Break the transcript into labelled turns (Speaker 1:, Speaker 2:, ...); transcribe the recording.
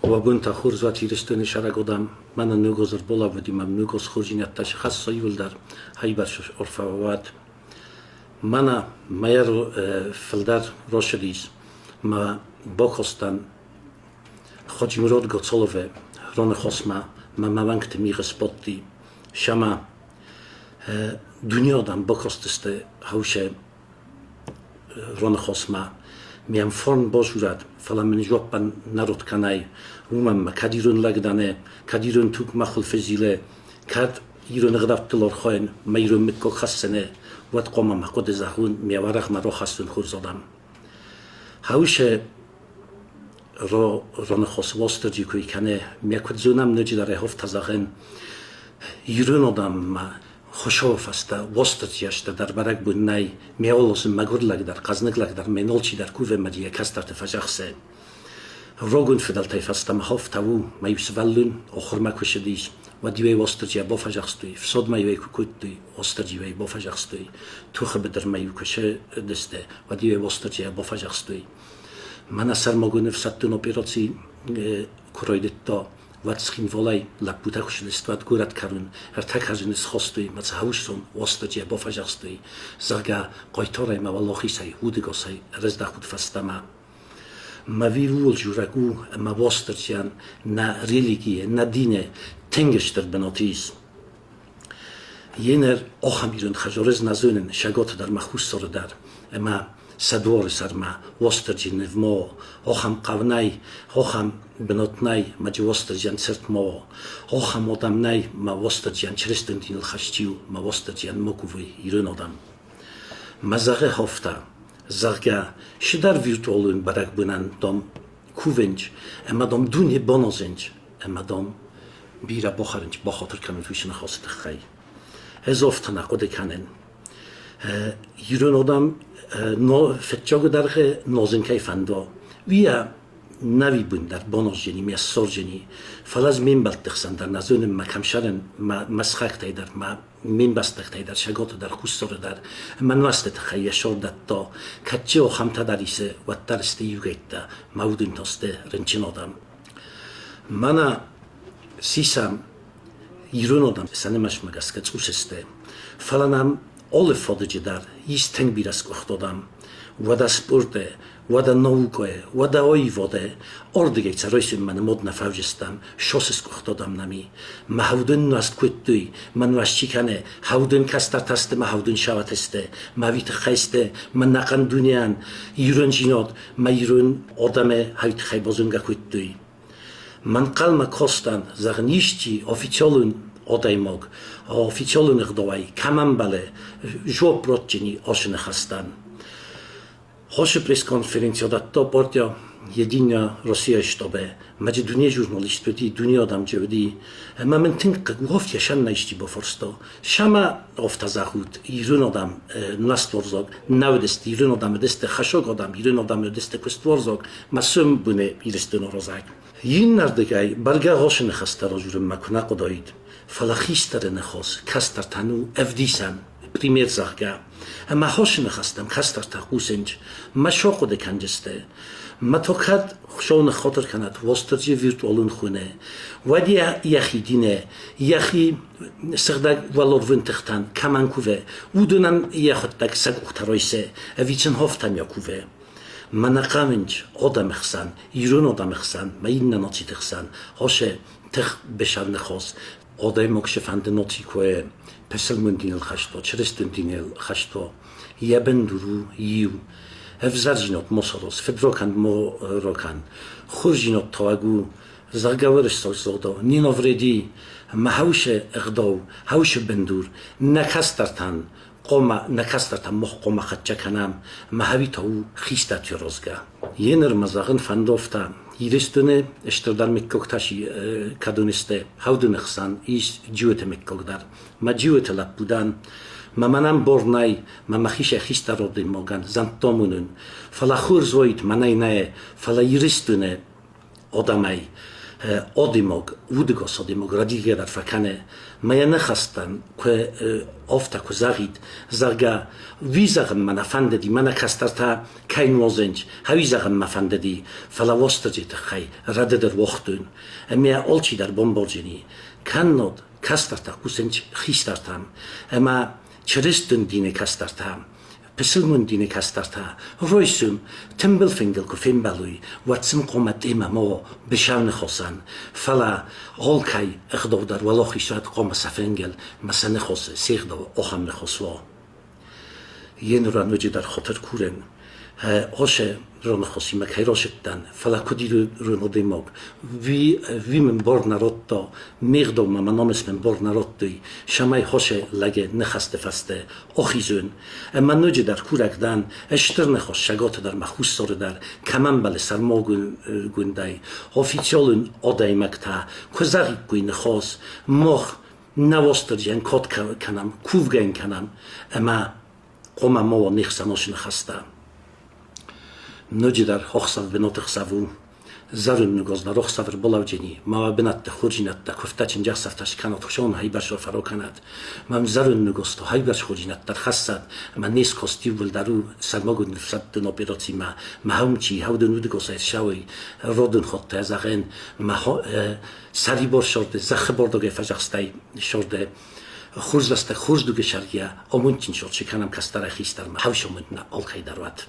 Speaker 1: Уӕ хорз уат, Ирыстоны сӕрӕг одам, мӕнӕн ногоз ӕрболавӕди мӕм ногоз хорздзинӕдтӕ схӕсса иуылдӕр, хайбар орфӕуат. Мӕнӕ мӕ фылдӕр росыдис мӕ бакастӕн Хаджимурод Гоцоловы раныхасмӕ мӕ мӕ уӕнгты мигъ сбадти. Сӕмӕ дуне адӕм бакастысты хаусе раныхасмӕ. Мӕм фарн базурӕд, фӕлӕ мын жоппӕн народ кӕнай, уымӕн мӕ кӕд ирон лӕг дӕн, кӕд ирон туг мӕ хуылфы зилы, кӕд ирон ӕгъдӕуттыл архайын, мӕ ирон мыггаг хӕссыны, уӕд хъуамӕ мӕ хъуыды зӕгъон, ме уӕрӕхмӕ рахӕссон хорз адӕм. Хаусе раныхасы Уастырджи куы кӕны, мӕ куыд зонӕм, ноджыдӕр ӕй хофтӕ зӕгъын, ирон адӕммӕ Хуыцауы фӕстӕ Уастырджиӕстӕ дӕр бӕрӕгбон нӕй, ме олосын мӕгуыр лӕг дӕр, хъӕзныг лӕг дӕр, ме нолчи дӕр кувы ӕмӕ йӕ кӕстӕрты фӕзӕхсы. Рогон фыдӕлтӕй фӕстӕмӕ хофтӕ у, мӕ иу сывӕллон охырмӕ куы ссыдис, уӕд-иу ӕй Уастырджийӕ бафӕдзӕхстой, фсодмӕ-иу ӕй куы кодтой, Уастырджи-иу ӕй бафӕдзӕхстой, тохы быдырмӕ-иу куы ссыдысты, уӕд-иу ӕй Уастырджийӕ бафӕдзӕхстой. Мӕнӕ сӕрмагонд ӕфсӕддон операци куы райдыдта, уӕд Цхинвалӕй лӕппутӕ куы ссыдысты, уӕд горӕт кӕрон ӕртӕ кӕрдзыны схастой ӕмӕ сӕ хауыстон Уастырджийӕ бафӕдзӕхстой, зӕгъгӕ, хъайтарӕй ӕмӕ уӕлахизӕй, удӕгасӕй ӕрыздӕхут фӕстӕмӕ. Мӕ ууыл дзурӕг у, ӕмӕ Уастырджийӕн нӕ религийы, нӕ дины тынг стыр бынат ис. Енер ахӕм ирон хӕдзары нӕ зонын Шаготы дӕр ма Хуссары дӕр, ӕмӕ сӕ дуары сӕрмӕ Уастырджи нывмӕ ахӕм хъӕу нӕй, ахӕм бынат нӕй, ма джы Уастырджийӕн цырт ма уа, ахӕм адӕм нӕй, ма Уастырджийӕн чырыстон диныл хӕст чи у, ма Уастырджийӕн ма кувой ирон адӕм. Мӕ зӕгъы хафта, зӕгъгӕ, цыдӕр виртуалон бӕрӕгбонӕн, дам, кувынч, ӕмӕ, дам, дуне баназынч, ӕмӕ, дам, бирӕ бахӕрынч, бахатыр кӕнут уыцы ныхасы тыххӕй. Ӕз афтӕ нӕ хъуыды кӕнын. Ирон адӕм фыццаг дӕргъы нозын кӕй фӕнда, уый нави бын дӕр баназджени, ме ссорджени, фӕлӕ ӕз ме мбӕлтты хсӕн дӕр нӕ зонын мӕ кӕмсӕрын, мӕ сыхӕгтӕй дӕр, мӕ ме мбӕстӕгтӕй дӕр, Шаготы дӕр, Хуссары дӕр, ӕмӕ нуӕзты тыххӕй йӕ сор дӕтта, кӕд чи ахӕмтӕ дӕр исы, уӕддӕр сты иугӕйттӕ, мӕ удын та сты рынчын адӕм. Мӕнӕ сисӕм ирон адӕм сӕ нымӕцмӕ гӕсгӕ цъус сты, фӕлӕ нӕм алы фадыджы дӕр ис тынг бирӕ сгуыхт адӕм. Уӕдӕ спорты, уӕдӕ наукӕйы, уӕдӕ аивады ардыгӕй сӕ райсынмӕ нымад нӕ фӕвзыстам, шосы сгуыхт адӕм нӕм и. Мӕ хӕвдын нуӕзт кодтой, мӕ нуӕзт чи кӕны, хӕвдын кӕстӕртӕ сты, мӕ хӕвдын сауатӕ сты, мӕ ви тыххӕй сты, мӕ нӕхъӕн дунейӕн ирондзинад, мӕ ирон адӕмы хӕй тыххӕй базонгӕ кодтой. Мӕнхъӕлмӕ кастӕн, зӕгъын, исчи официалон адӕймаг, официалон ӕгъдауӕй кӕм ӕмбӕлы, жуапп ратджыни ацы ныхӕстӕн. Хосы пресс-конференци дӕтта партия Единая Россия штабы. Мӕджы дуне журналист уыди, дуне адӕмджы уыди. Ӕмӕ мын тынг хъыг у, афтӕ сӕм нӕ исчи бафарста. Сӕмӕ афтӕ зӕгъут, ирон адӕм нӕстуарзаг нӕ уыдысты, ирон адӕм уыдысты хӕсаг адӕм, ирон адӕм уыдысты куыстуарзаг, мӕ сым буне Ирыстоны аразӕг. Иннӕрдыгӕй бӕргӕ хосы ныхӕстӕ разурынмӕ куы нӕ хъуыдаид, фӕлӕ хистӕры ныхас кӕстӕртӕн у ӕвдисӕн, пример, зӕгъгӕ. Ӕмӕ хосы ныхӕстӕм кӕстӕртӕ хъусынц, мӕ сохъуыды кӕнджысты. Мӕ то кӕд Хуыцау ныххатыр кӕнӕд Уастырджи виртуалон хуыны, уӕд йӕхи дины, йӕхи сыгъдӕг уӕларвон тыхтӕн кӕмӕн кувы, уыдонӕн йӕхуыдтӕг сӕ къухтӕ райсы, ӕви сын хофтӕм йӕ кувы. Мӕнӕ хъӕуынч адӕмы хсӕн, ирон адӕмы хсӕн, мӕ иннӕ нациты хсӕн хосы тых бесар ныхас. Адӕймаг цыфӕнды наци куы пысылмон диныл хӕст уа, чырыстон диныл хӕст уа, йӕ бындур у иу. Ӕвзӕрдзинад ма сараз, фыдракӕнд ма ракӕн, хорздзинад тауӕг у, зӕгъгӕ, уырыссаг загъдау, не навреди, мӕ хӕусы ӕгъдау, хӕусы бындур, нӕ кӕстӕртӕн хъуамӕ нӕ кӕстӕртӕм мах хъуамӕ хӕццӕ кӕнӕм, мӕ хӕви та у хистӕрти розгӕ. Еныр мӕ зӕгъын фӕндовта, Ирыстоны стырдӕр мыггӕгтӕ кӕдон сты, хӕвдыны хсӕн ис Джиоты мыггаг дӕр. Мӕ Джиоты лӕппу дӕн. Мӕ мӕнӕн бор нӕй, мӕ мӕхицӕй хистӕр адӕймагӕн зӕндтом уынын. Фӕлӕ хорз уаид мӕнӕй нӕ, фӕлӕ Ирыстоны адӕмӕй. Одимог, удыгос одимог рӕдийгӕ дӕр фӕкӕны. Мӕ йӕ ныхӕстӕн куы афтӕ куы зӕгъид, зӕгъгӕ, уый зӕгъын мӕ нӕ фӕндыди, мӕнӕ кӕстӕртӕ кӕй нуазынц, уый зӕгъын мӕ фӕндыди, фӕлӕ Уастырджийы тыххӕй рӕдыд ӕруагътон, ӕмӕ алчидӕр бамбардзӕни, кӕннод кӕстӕртӕ хъусынц хистӕртӕм, ӕмӕ чырыстон дины кӕстӕртӕ пысылмон дины кӕстӕртӕ райсом тымбыл фынгыл куы фембӕлой, уӕд сын хъуамӕ темӕ ма уа бысӕу-ныхасӕн, фӕлӕ алкӕй ӕгъдау дӕр уӕлахизад хъуамӕ сӕ фынгыл ма сӕ ныхасы се гъдау ахӕм ныхас уа. Йе ныр ноджыдӕр хатыр курын, Осе роныхосимӕ кӕй росыдтӕн, фӕлӕ куыд ирон адӕймаг, уый мын бар нӕ радта, ме гъдаумӕ мӕ намыс мын бар нӕ радтой, цӕмӕй Хосе лӕджы ныхӕсты фӕстӕ ахизон. Ӕмӕ ноджыдӕр курӕг дӕн, стыр ныхас Цӕгаты дӕр мӕ Хуссары дӕр кӕм ӕмбӕлы сӕрмагондӕй, официалон адӕймӕгтӕ куы зӕгъиккой ныхас, мах нӕ Уастырджийӕн кад кӕнӕм, кувгӕ йын кӕнӕм, ӕмӕ хъуамӕ ма уа не хсӕн уыцы ныхӕстӕ. Ноджыдӕр ӕхсӕв бынаты хсӕв у. Зӕронд ӕхсӕв ӕрбалӕуджени, ма уӕ бынӕтты хорздзинӕдтӕ куывдтӕ чындзӕхсӕвтӕ скӕнат, Хуыцауӕн хайбӕрц фӕро кӕнӕд. Мӕм зӕронд ныгуылдзты хайбӕрц хорздзинӕдтӕ ӕрхӕссӕд, ӕмӕ не скост иууылдӕр у сӕрмагонд ӕфсӕддон операцимӕ, мӕ хӕумчи хӕудын удыгосӕй ссӕуой, родын ходтӕ зӕгъӕн, мӕ сӕрибор сорды, зӕххы бордогӕй фӕзӕхстӕй сорды хорз рӕстӕг, хорз дугы сӕргйӕ амондджын сорд кӕнӕм кӕстӕрӕй хистӕрмӕ, хӕвсомӕн нӕ алкӕй дӕр уӕд.